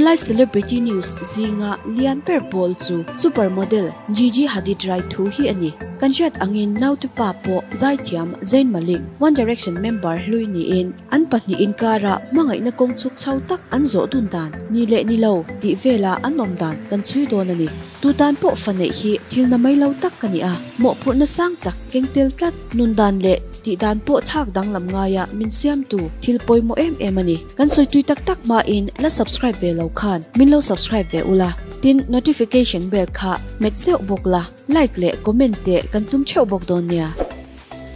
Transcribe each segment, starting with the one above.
Tunlai celebrity news zinga lian ber pawl chu super model Gigi Hadid rai thu hi a ni. Kan hriat angin naute pa pawh zaithiam Zayn Malik, One Direction member hlui niin an pahnih inkara hmangaihna kawng chhuk chho tak an zawh dun dan ni leh ni lo tih vela an awm dan kan chhui dawn a ni. Tu tan pawh fa neih hi thil na mai lo tak ka ni a, mawhphurhna sang tak keng tel tlat, nun dan leh tih dan pawh thak danglam ngaia min siamtu thil pawimawh em em a ni. Kan sawi tui tak tak hmain la subscribe ve lo khan min lo subscribe ve ula, tin notification bell kha hmet zeuh bawk la, like leh comment te kan tum theuh bawk dawn nia.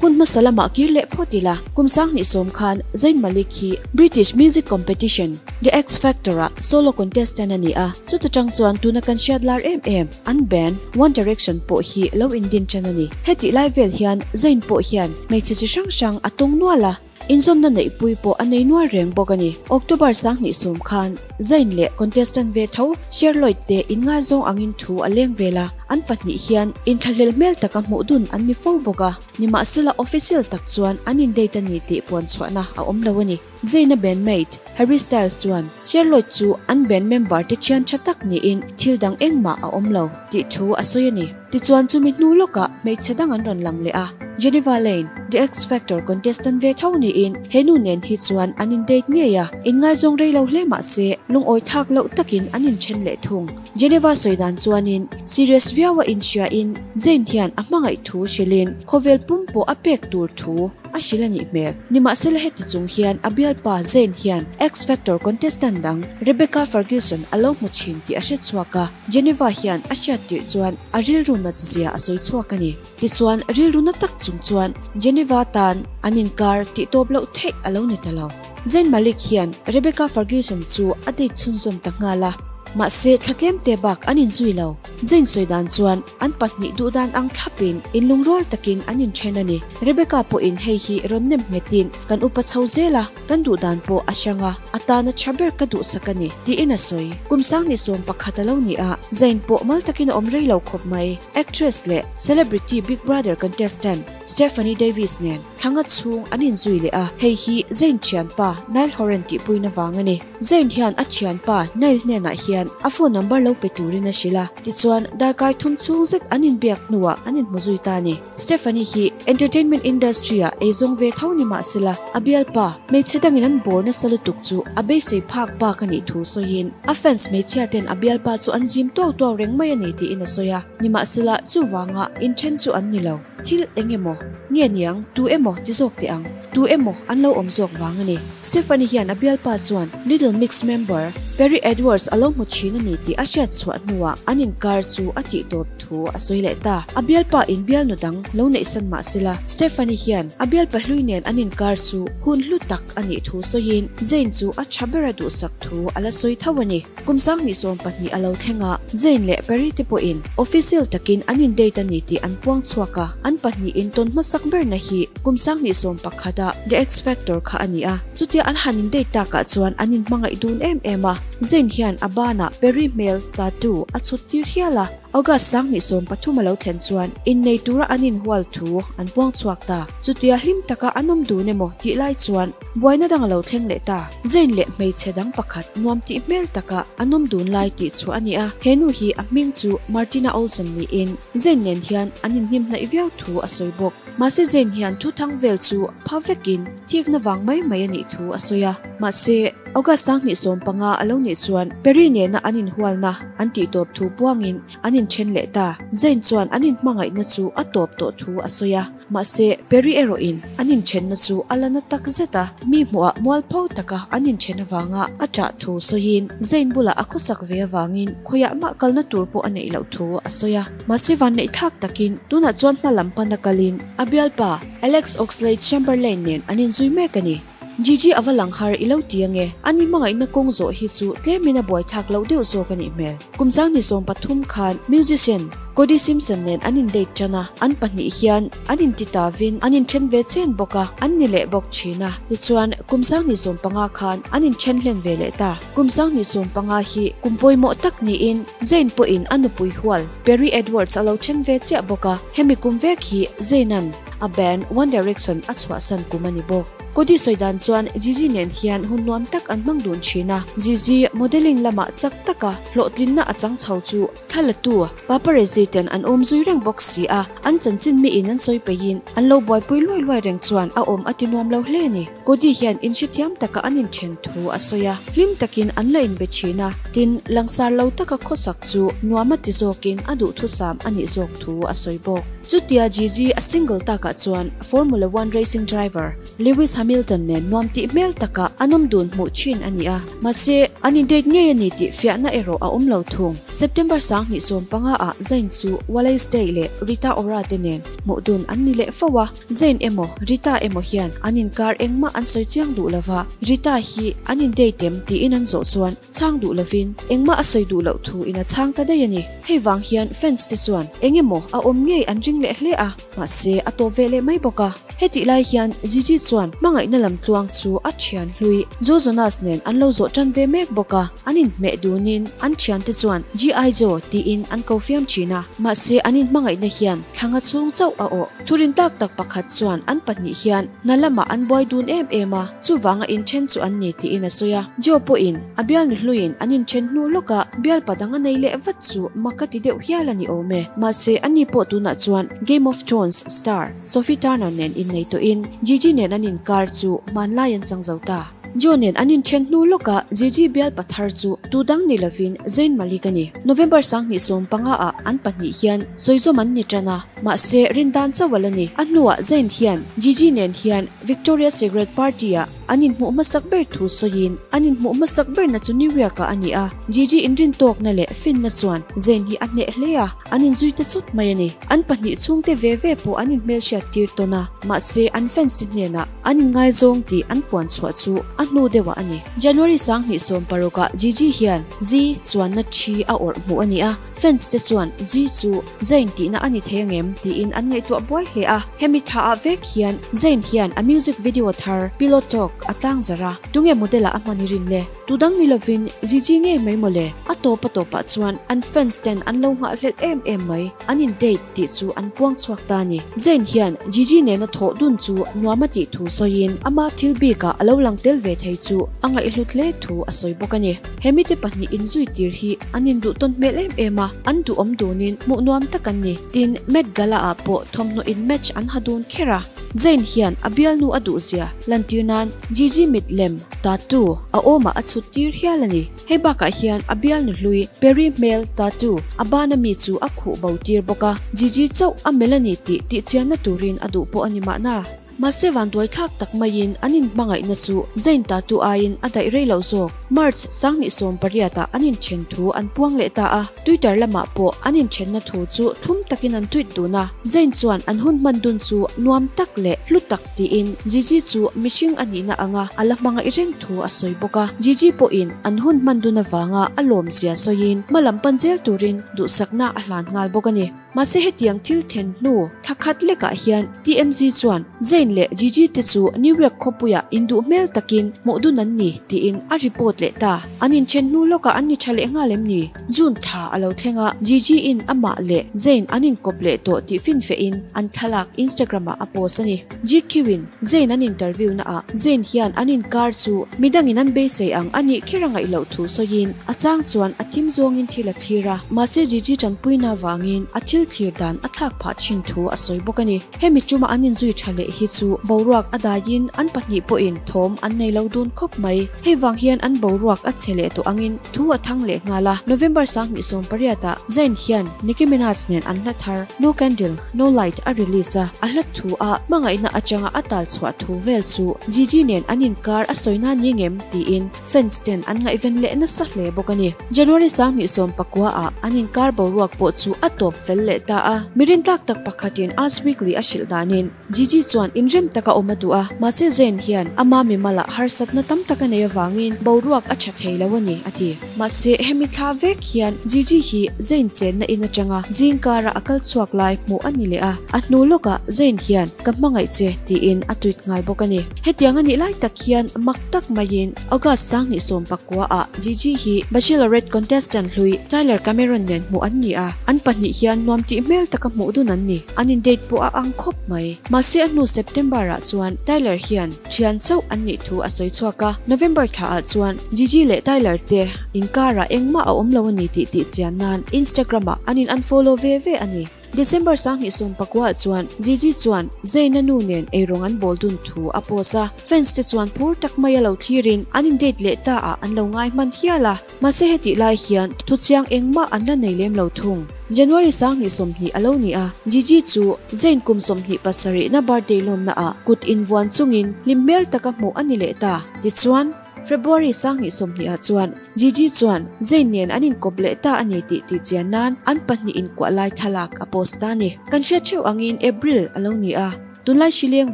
Hun hmasa lamah kir leh phawt ila, kum 2010 khan Zayn Malik hi British music competition The X Factor ah solo contestant a ni a, chuta tang chuan tuna kan hriat lar em em an band One Direction pawh hi lo indin tan a ni. Hetih lai vel hian Zayn pawh hian hmeichhe chi hrang hrang a tawng nual a, Inzawmna neihpui pawh a nei nual reng bawk a ni. October 2010 khan Zayn leh contestant ve tho Cher Lloyd te inngaizawng angin thu a leng vel a, an pahnih hian inthlahlel hmel taka hmuh dun an ni fo bawk a. Nimahsela official tak chuan an indate a ni tih puan chhuahna a awm lo a ni. Zayn-a bandmate Harry Styles chuan Cher Lloyd chu an band member te thian tha tak niin thil dang engmah a awm lo tih thu a sawi a ni. Tichuan chumi hnu lawkah hmeichhe dang an rawn lang leh a, Geneva Lane, The X Factor contestant ve tho niin he nu nen hi chuan an in date ngei a, inngaizawng rei lo hle mah se lungawi thak loh takin an inthen leh thung. Geneva sawi dan chuanin serious viau a inhriain Zayn hian a hmangaih thu hrilhin khawvel pum pawh a pek tur thu A hrilh a nih hmel. Nimahsela heti chung hian a bialpa Zayn hian X Factor contestant dang Rebecca Ferguson a lo hmu thin tih a hre chhuak a, Geneva hian a hriat tirh chuan a rilru nat zia a sawi chhuak a ni. Tichuan rilru na tak chung chuan Geneva tan an inkar tih tawp loh theih a lo ni ta lo. Zayn Malik hian Rebecca Ferguson chu a date chhunzawm ta nghal a, mahse thla tlem te bak an inzui lo. Zayn sawi dan chuan An pahnih duh dan ang thlapin inlungrual takin an inthen a ni. Rebecca pawhin hei hi rawn nem nghetin kan upa chho zel a, kan duh dan pawh a hrang a, a tana tha ber ka duhsak a ni, tiin a sawi. Kum 2011 a lo ni a, Zayn pawh mal takin a awm rei lo khawp mai. Actress leh celebrity Big Brother contestant Stephanie Davies nen thlanga chhung an inzui leh a, hei hi Zayn thianpa Niall Horan tihpuina vang a ni. Zayn hian a thianpa Niall hnenah hian a phone number lo pe turin a hrilh a, tichuan darkar thum chhung zet an inbiak hnuah an inhmu zui ta a ni. Stephanie hi entertainment industry ah eizawng ve tho ni mah sela, a bialpa hmeichhe dangin an bawr nasa lutuk chu a beisei phak bak a nih thu sawiin a fans hmeichhia ten a bialpa chu an zim tuau tuau reng mai a ni tiin a sawi a, nimahsela chuvanga inthen chu an ni lo. Thil eng emaw nge niang tu emaw ti zawk teh ang, tu emaw an lo awm zawk vang a ni. Stephanie hian a bialpa chuan Little Mix member Perrie Edwards a lo hmu thin a ni tih a hriat chhuah hnuah an inkar chu a tih tawp thu a sawi leh ta. A bialpa in bialnu dang lo neihsan mah sela, Stephanie hian a bialpa hlui nen an inkar chu hun hlu tak a nih thu sawiin Zayn chu a tha ber a duhsak thu a la sawi tho a ni. Kum 2020 a lo thleng a, Zayn leh Perrie te pawhin official takin an in date a ni tih an puang chhuak a, an pahnihin tawn hmasak berna hi kum 2011 a The X Factor kha a ni a, chutia an han in date takah chuan an in hmangaih dun em em a, Zayn hian a banah Perrie hmel tattoo a chhut tir hial a. August 2030 a lo thlen chuan innei tura an inhual thu an puang chhuak ta. Chutia hlim taka an awm dun emaw tih lai chuan buaina dang a lo thleng leh ta. Zayn leh hmeichhe dang pakhat nuam tih hmel taka an awm dun lai tih chhuah a ni a, he nu hi a hming chu Martina Olson niin Zayn nen hian an inhnim hnaih viau thu a sawi bawk. Mahse Zayn hian thu thang vel chu pha vekin thikna vang mai mai a nih thu a sawi a. Mahse August 2015 a lo nih chuan Perrie nena an inhualna an tih tawp thu puangin an inthen leh ta. Zayn chuan an inhmangaihna chu a tawp tawh thu a sawi a, mahse Perrie erawhin an inthenna chu a la na tak zet a, mi hmuhah mualpho taka an inthen avanga a ṭah thu sawiin Zayn bulah a khawsak ve avangin khawiah mah kalna tur pawh a neih loh thu a sawi a. Mahse vanneihthlak takin tunah chuan hma lam pana kalin a bialpa Alex Oxlade-Chamberlain nen an inzui mek a ni. Gigi a va lang har i lo ti ange, ani hmangaihna kawng zawh hi chu tlemin a buaithlak loh deuh zawk a nih hmel. Kum 2013 khan musician Cody Simpson nen an in date tan a, an pahnih hian an inti tavin an inthen ve chen bawk a, an ni leh bawk thin a. Tichuan kum 2015 khan an inthen hlen ve leh ta. Kum 2015 hi kum pawimawh tak niin Zayn pawhin a nupui hual Perrie Edwards a lo then ve chiah bawk a, hemi kum vek hi Zayn-a'n a band One Direction a chhuahsan kum a ni bawk. Cody sawi dan chuan Gigi nen hian hun nuam tak an hmang dun thin a, Gigi modelling lamah chak taka hlawhtlinna a chang chho chu thlalatu paparazzi ten an awm zui reng bawk si a, an chanchin miin an sawi peihin an lo buaipui luai luai reng chuan a awm a ti nuam lo hle a ni. Cody hian inhrethiam taka an inthen thu a sawi a, hlim takin an la inbe thin a, tin, langsar lo taka khawsak chu nuam a ti zawkin a duhthusam a nih zawk thu a sawi bawk. Chutia Gigi a single takah chuan Formula One racing driver Lewis Hamilton nen nuam tih hmel taka an awm dun hmuh thin a ni a, mahse an in date ngei a ni tih fiahna erawh a awm lo thung. September 2015 ah Zayn chu Wallace Day leh Rita Ora te nen hmuh dun an ni leh fo a, Zayn emaw Rita emaw hian an inkar engmah an sawi chiang duh lova, Rita hi an in date em tiin an zawh chuan chhang duh lovin engmah a sawi duh loh thu in a chhang ta daih a ni. Hei vang hian fans te chuan eng emaw a awm ngei an ring leh hle a, mahse a tawp ve leh mai bawk a. Hetih lai hian Gigi chuan hmangaihna lam tluang chu a thian hlui Joe Jonas nen an lo zawh tan ve mek bawk a, an inhmeh dunin an thiante chuan GI Joe tiin an ko fiam thin a, mahse an inhmangaihna hian thlanga chhung chauh a awh. Thurin tak tak pakhat chuan an pahnih hian hna lamah an buai dun em em a, chuvanga inthen chu an ni tiin a sawi a. Joe pawhin a bialnu hluiin an inthen hnu lawkah bialpa dang a nei leh vat chu mak a ti deuh hial a ni awm e. Mahse, ani pawh tunah chuan Game of Thrones star Sophie Turner nen innei tawhin Gigi nen an inkar chu hmanlai an chang zo ta. Joe nen an inthen hnu lawkah Gigi bialpa thar chu tu dang ni lovin Zayn Malik a ni. November 2015 ah an pahnih hian sawizawm an ni tan a, mahse rindan chauh a la ni. A hnuah Zayn hian Gigi nen hian Victoria's Secret party ah an inhmuh hmasak ber thu sawiin an inhmuh hmasak berna chu New York ah a ni a. Gigi inrintawkna leh finna chuan Zayn hi a hneh hle a, an inzui ta chawt mai a ni. An pahnih chhungte ve ve pawh an inhmelhriat tir tawn a, mahse an fans te hnenah An inngaizawng tih an puan chhuah chu a hnu deuhah a ni. January 2016 ah Gigi hian Zee chuanna thi a awrh hmuh a ni a, fans te chuan Zee chu Zayn tihna a ni thei angem tiin an ngaihtuah buai hle a. Hemi tha ah vek hian Zayn hian a music video thar Pillow Talk a tlang zarh a, tunge model ah a hman i rin le? Tu dang ni lovin Gigi ngei mai mawle. A tawp a tawpah chuan an fans ten an lo nghahhlelh em em mai. An in date tih chu an puang chhuak ta a ni. Zayn hian Gigi nena thawh dun chu nuam a tih thu sawiin ama thil bikah a lo lang tel ve thei chu a ngaihhlut hle thu a sawi bawk a ni. He mite pahnih inzui tir hi an induh tawn hmel em em a, an duhawm dunin hmuh nuam tak an ni. Tin, Met Gala ah pawh thawmhnaw in match an ha dun kher a. Zayn hian a bialnu a duhzia lantir nan Gigi mit lem tattoo a awmah a chhut tir hial a ni. Hei bakah hian a bialnu hlui Perry hmel tattoo a bana mi chu a khuh bo tir bawk a, Gigi chauh a melh a ni tih tihchianna turin a duh pawh a ni mahna. Mahse vanduai thlak tak maiin an inhmangaihna chu Zayn tattoo aiin a daih rei loh zawk. March 2018 ah an inthen thu an puang leh ta a, Twitter lamah pawh an inthenna thu chu thlum takin an tweet dun a, Zayn chuan an hun hman dun chu nuam tak leh hlu tak Tiin Gigi chu mihring a nihna anga a la hmangaih reng thu a sawi bawk a. Gigi pawhin an hun hman dun avanga a lawmzia sawiin hma lam pan zel turin duhsakna a hlan nghal bawk a ni. Mahse hetiang thil then hnu thla khat lekah hian TMZ chuan Zayn leh Gigi te chu New York khawpuiah induh hmel takin hmuh dun an ni tiin a report leh ta. An inthen hnu lawkah an ni tha leh nghal em ni? June thla a lo thleng a, Gigi-in amah leh Zayn an inkawp leh tawh tih finfehin an thlalak Instagram-ah a post a ni. GQ-in Zayn an interview naah Zayn hian an inkar chu midangin an beisei ang a nih kher a ngaih loh thu sawiin a chang chuan a thim zawngin thil a thlir a, mahse Gigi tanpuina vangin a thil thlir dan a thlak phah thin thu a sawi bawk a ni. Hemi tuma an inzui tha leh hi chu boruak a daiin an pahnih pawhin thawm an nei lo dun khawp mai. Hei vang hian an boruak a chhe leh tawh angin thu a thang leh nghal a. November 2018 ah Zayn hian Nicki Minaj nen an hla thar No Candle, No Light a release a, a hla thu a hmangaihna atanga a tal chhuah thu vel chu Gigi nen an inkar a sawi nan ni ngem tiin fans ten an ngaihven leh nasa hle bawk a ni. January 2019 ah an inkar boruak pawh chu a tawp fel leh ta a. Mirin tlak tak pakhatin Us Weekly a hrilh danin Gigi chuan inrem taka awm a duh a, mahse Zayn hian ama mimalah harsatna tam tak a nei avangin boruak a tha thei lo a ni, a ti. Mahse hemi thla vek hian Gigi hi Zayn chenna in atanga zingkara a kal chhuak lai hmuh a ni leh a, a hnu lawkah Zayn hian ka hmangaih che tiin a tweet nghal bawk a ni. Hetiang a nih lai tak hian mak tak maiin August 2019 ah Gigi hi Bachelorette contestant hlui Tyler Cameron nen hmuh an ni a, an pahnih hian nuam tih hmel taka hmuh dun an ni. An in date pawh a ang khawp mai. Mahse a hnu September. September ah chuan Tyler hian thian chauh an nih thu a sawi chhuak a, November thla ah chuan Gigi leh Tyler te inkarah engmah a awm lo a ni tih tih chian nan Instagram ah an in unfollow ve ve a ni. December 2019 ah chuan Gigi chuan Zayn-a nu nen eirawng an bawl dun thu a post a, fans te chuan phur tak mai a lo thlirin an in date leh ta ah an lo ngai hman hial a. Mahse hetih lai hian thuchiang engmah an la nei lem lo thung. January 2020 a lo ni a, Gigi chu Zayn kum 27 na birthday lawmna ah kut invuan chungin hlim hmel taka hmuh a ni leh ta. Tichuan, February 2020 ah chuan Gigi chuan Zayn nen an inkawp leh ta a ni tih tihchian nan an pahnih inkuah lai thlalak a post ta a ni. Kan hriat theuh angin April a lo ni a, tunlai hrileng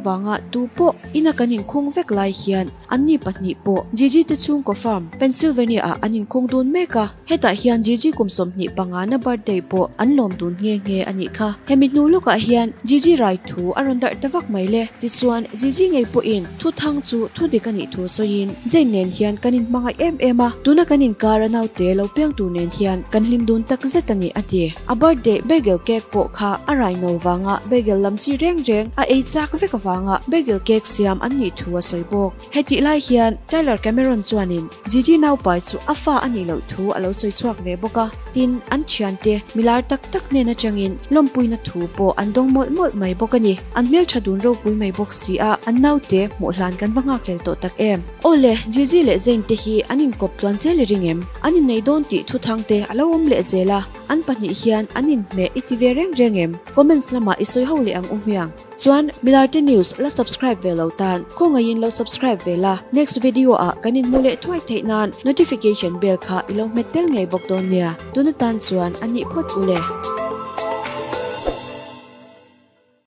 vanga tu pawh ina kan inkhung vek lai hian Anni pahnih pawh Gigi te chhungkaw farm, Pennsylvania ah an inkhung dun mek a, hetah hian Gigi kum 25 na birthday pawh an lawm dun nghe nghe a nih kha. Hemi hnu lawkah hian Gigi rai thu a rawn darh ta vak mai le. Tichuan, Gigi ngei pawhin thu thang chu thu dik a nih thu sawiin, Zayn nen hian kan inhmangaih em em a, tuna kan inkar a naute lo piang tur nen hian kan hlim dun tak zet a ni a ti. A birthday bagel cake pawh kha a rai no vanga bagel lam chi reng reng a ei chak vek avanga bagel cake siam an nih thu a sawi bawk. Hetih lai hian Tyler Cameron chuanin Gigi naupai chu a fa a nih loh thu a lo sawi chhuak ve bawk a, tin, an thiante milar tak tak hnen atangin lawmpuina thu pawh an dawng mawlh mawlh mai bawk a ni. An hmeltha dun ropui mai bawk si a, an naute hmuh hlan kan va nghakhlel tawh tak em. Awle, Gigi leh Zayn te hi an inkawp tluan zel i ring em? An innei dawn tih thuthang te a lo awm leh zel a, an pahnih hian an inhmeh i ti ve reng reng em? Comments lamah i sawi ho leh ang u hmiang. Chuan Milarte News la subscribe ve lo tan khawngaihin lo subscribe ve la, next video ah kan inhmu leh thuai theih nan notification bell kha i lo hmet tel ngei bawk dawn nia. Tuna tan chuan a nih phawt u le.